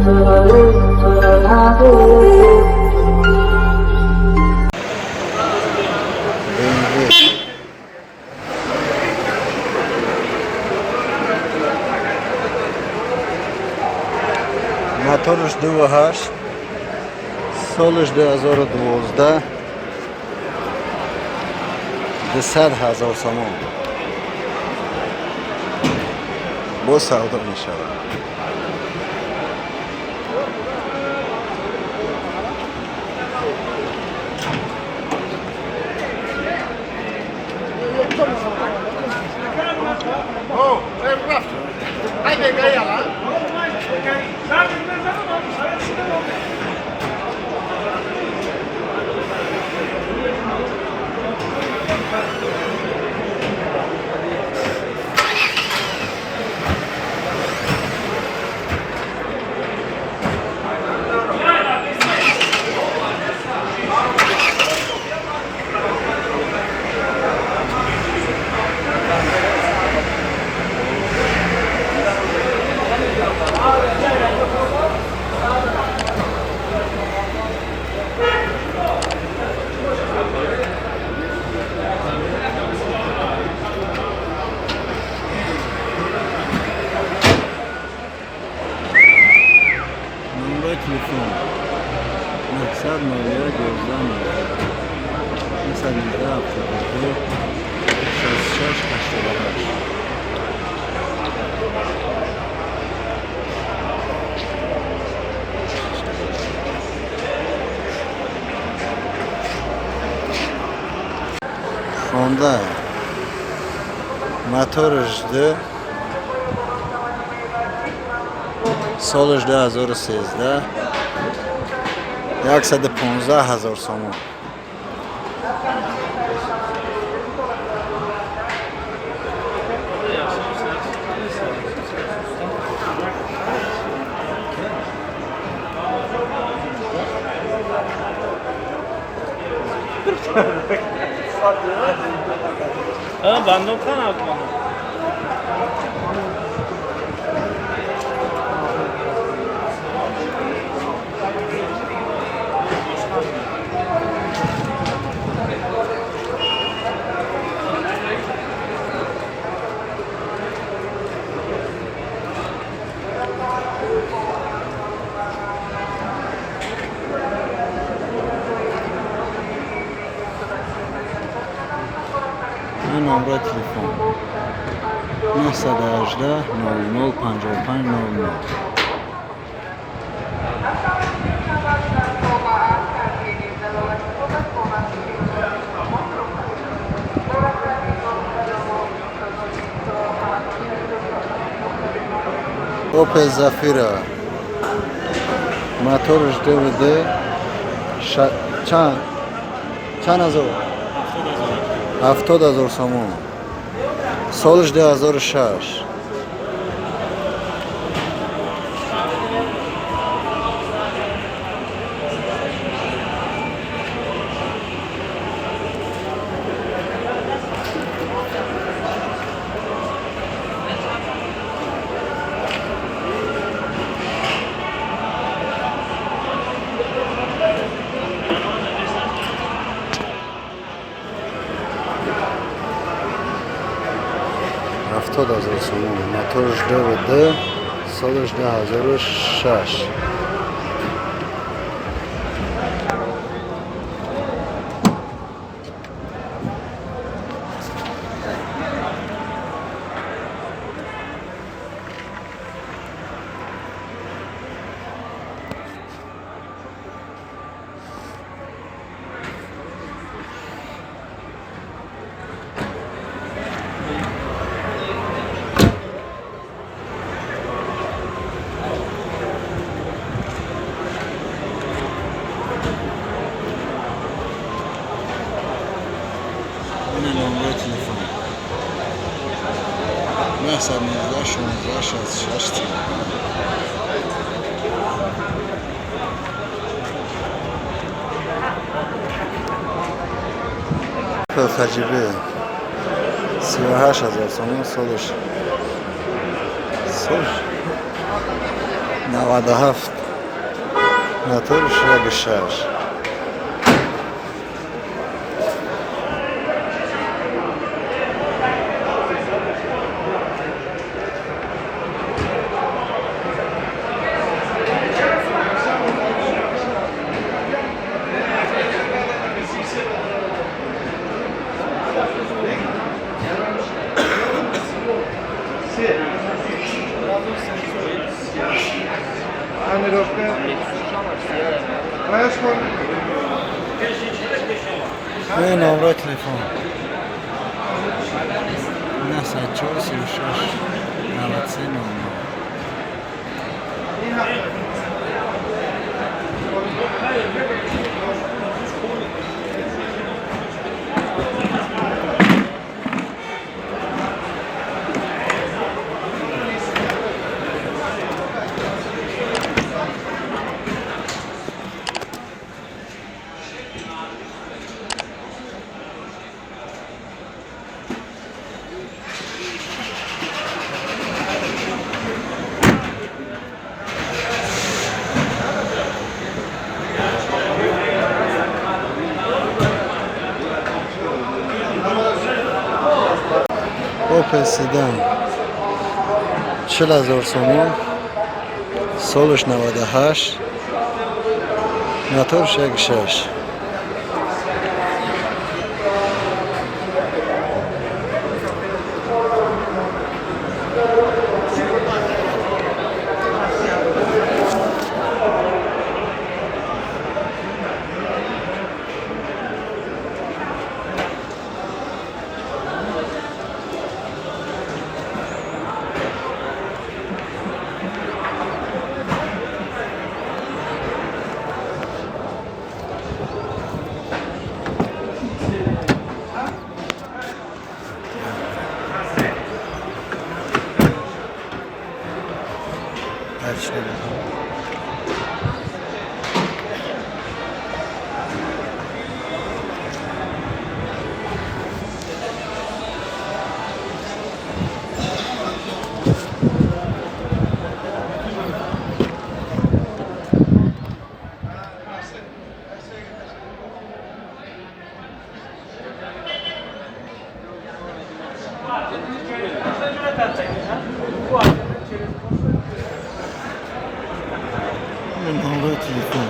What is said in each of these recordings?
BMW мотораш 2,8, солаш 2012, 200 000 сомон боз савдо мешавад. Номерои телефон: 901 11 919 72 66 88. Хонда, мотораш д, солаш 2013, 115 000 сомон. Ha, бандон kan. Ин номрои телефон: 918 00 55 00. Opel Zafira, мотораш ДВД, чанд ҳазор? 70 000 сомон, солаш 2006. 70 000 сомон, мотораш ДВД, солаш 2006. Ина номерои телефон: 919 16 66 30. Хаҷибе, 38 000 сомон, солаш 97. Моторш 1,6. Номрои телефон 904 36 93 00. Опел Седан 40 000 сомон, солаш 98, моторш 1,6. Дальше. Номрои телефон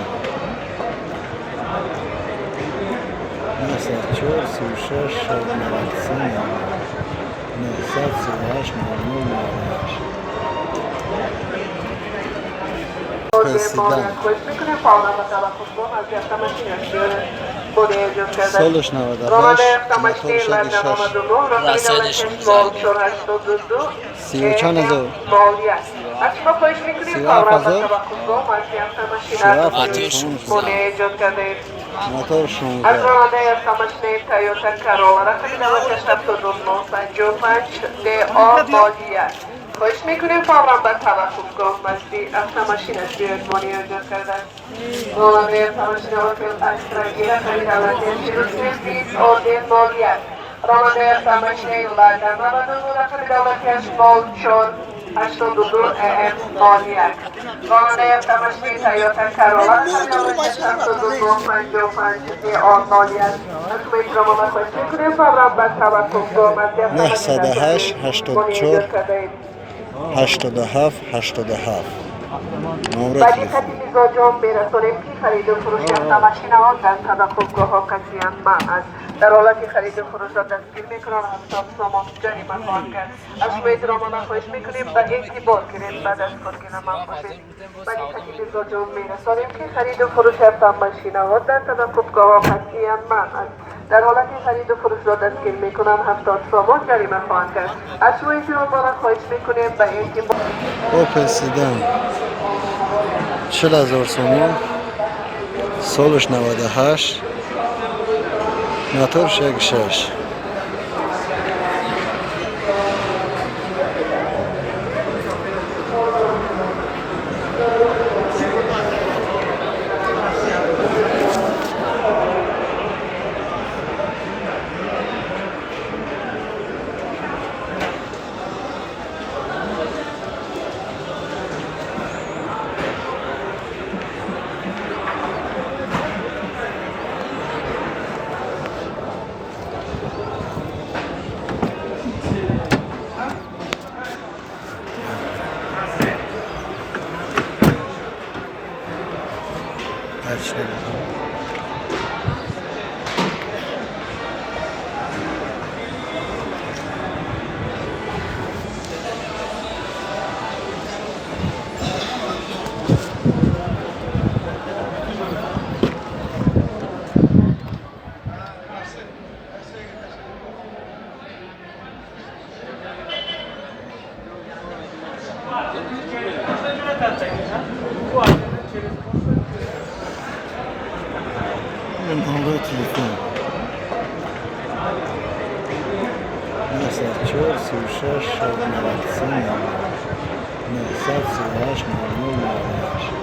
904 36 93 938 00 98. Седан солаш 98, моторш 1,6. Сию чанд ҳазор? 37 000, 37 000 сомон, мотор 16. خواهش میکنیم فورا به توقفگاه مستی افتا ماشین بیاید مانی ایجاد کردن راننده افتا ماشین اوپل استرا رقم دولتی 43 20 آد 01. راننده افتا ماشین لادا 99 رقم دولتیش 04 82 ام 01. راننده افتا ماشین تایوتا کارولا رقم دولتیش 79 55 دی آ 01. از شما اکرام خواهش میکنیم فورا به توقفگاه مستی افتا ماشین 908 مانی 84 ایجاد کرده اید. 87 87 номрои با телефон. диққати мизоҷон мерасонем, ки хариду фурӯши автомошинаҳо дар таваққуфгоҳҳо қатъиян манъ аст. Дар ҳолати хариду фурӯшро дастгир мекунанд, 70 сомон ҷарима хоҳанд кард. Аз шумо эҳтиромона хоҳиш мекунем, ба эътибор гиред, баъд аз худ гиламанд бошед. Ба диққати мизоҷон мерасонем, ки хариду фурӯши автомошинаҳо дар таваққуфгоҳҳо қатъиян манъ аст. Дар ҳолати хариду фурӯшро дастгир мекунанд, 70 сомон ҷарима хоҳанд кард. Аз шумо эҳтиромона хоҳиш мекунем, ба эътибор Опел Седан 40 000 сомон, солаш 98, моторш 1,6. Ҳарчи. Номери телефон: 904 36 93 938 00 98.